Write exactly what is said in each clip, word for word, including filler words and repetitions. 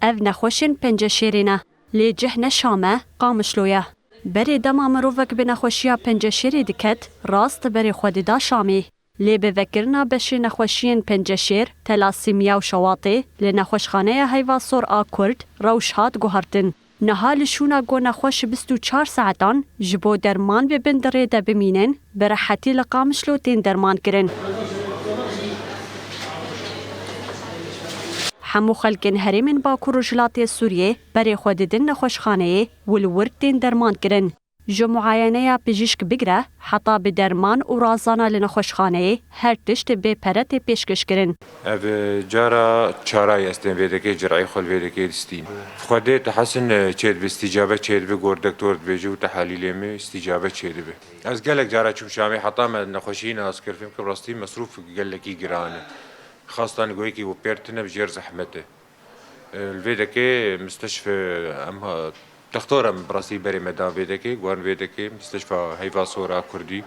Ev nexweşên Penceşêrê ne. Lê cih ne Şam e, Qamişlo ye. Berê dema mirovek bi nexweşiya Penceşêrê diket, rast berê xwe dida Şamê. Lê bi vekirina beşê nexweşiyên Penceşêr, Telasîmiya û Şewatê li Nexweşxaneya Heyva Sor a Kurd rewş hat guhertin. Niha li şûna ku nexweş bîst û çar saetan ji bo derman bi bin di rê de bimînin, bi rehetî li Qamişlo tên derman kirin. Hemû xelkên herêmên Bakur Rojhilatê Sûriyê berê xwe didin nexweşxaneyê û li wir tên derman kirin. Ji muayeneya pijîşk bigire heta bi derman û razana li nexweşxaneyê her tişt bê pere tê pêşkêşkirin. Ev, e, cara çara ye, ez tên vê dekê, cireyê xwe li vê dekê distînim. Xwedê tu hesin, e, çêdibe, îstîcabe çêdibe, gor doktor dibêje û tehelîlê min îstîcabe çêdibe. Ez gelek cara çûm Şamê, heta me nexweşî nas kir, fêm kir rastî mesrûf gelekî giran e. Xastan goyekî û pêr tune bi jêr zehmet e. Li vê dekê misteşfe em ha-, textor em bi rastî berê me dan vê dekê, guhan vê dekê misteşfa Heyva Sor a Kurdî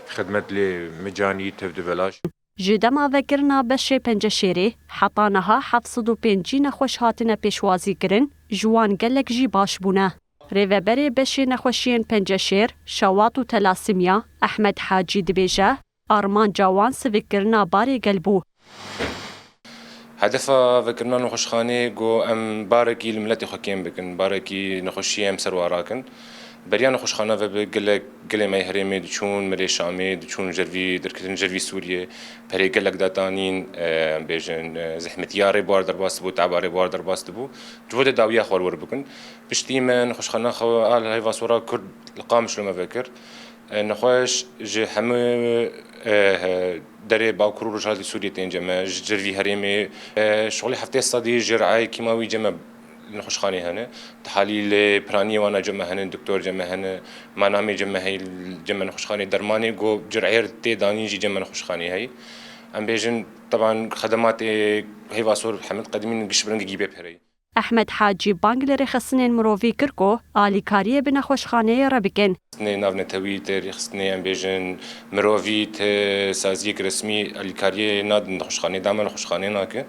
xidmet lê micanî tev di belaş. Ji dema vekirina beşê Penceşêrê heta niha heft sed û pêncî nexweş hatine pêşwazî kirin, ji wan gelek jî baş bûne. Rêveberê beşê nexweşiyên Penceşêr, Şewat û Telasimiya, Ehmed Hacî dibêje, armanca wan sivikkirina barê gel bû. Hedefa vekirina nexweşxanê ku em barekî li miletê xwe kêm bikin, barekî nexweşiyê em ser wan rakin. Beriya nexweşxane ve bi gelek, gelê me yê herêmê diçûn, mirê Şamê diçûn, jer vî derketin, jer vî Sûriyê, perê gelek datanîn, e, em bêjin, e, zehmetiya rê bi wan derbas dibû, teba rê bi wan derbas dibû. Ji bo de dawiya xwe li wir bikin. Piştî me nexweşxana xwe a li Heyva Sora Kurd li Qamişlo me vekir. E, nexweş ji hemû, e, derê Bakur û Rojhilatê Sûriyê tên cem me, ji cir vî herêmê. E, şixulî heftê sedî ji rayê kîmawî cem me nexweşxanê hene. Tehelîlê piraniyê wana cem me hene, doktor cem me hene, manamê cem me heye, cem me nexweşxanê, dermanê ku cireyê tê danîn jî cem me nexweşxanê heye. Em bêjin, teban xedematê Heyva Sor Hemed Qedimîn giş bi rengekî bê pereyî. Ehmed Hacî bang li rêxistinên mirovî kir ku alîkariyê bi nexweşxaneyê re bikin. Rêxistinê navnetewî tê, rêxistinê em bêjin mirovî tê, saziyek resmî alîkariyê nadin nexweşxaneyê, dama nexweşxaneyê nake.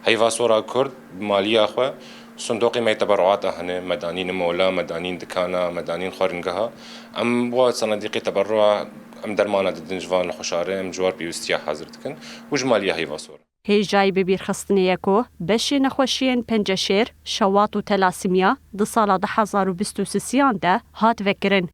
Heyva Sora Kurd bi maliya xwe sindoqê me yê teberruata hene, me danîn mola, me danîn dikana, me danîn xwaringeha. Em bi wa sanedîqê teberrua em dermana didin ji van nexweşa re, em ji wan pêwistiya hazir dikin û ji maliya Heyva Sor. Hêjayî bibîrxistinê ye ku beşê nexweşiyên Penceşêr, Şewat û Telasimiya di sala du hezar û bîst û sisiyan de hat vekirin.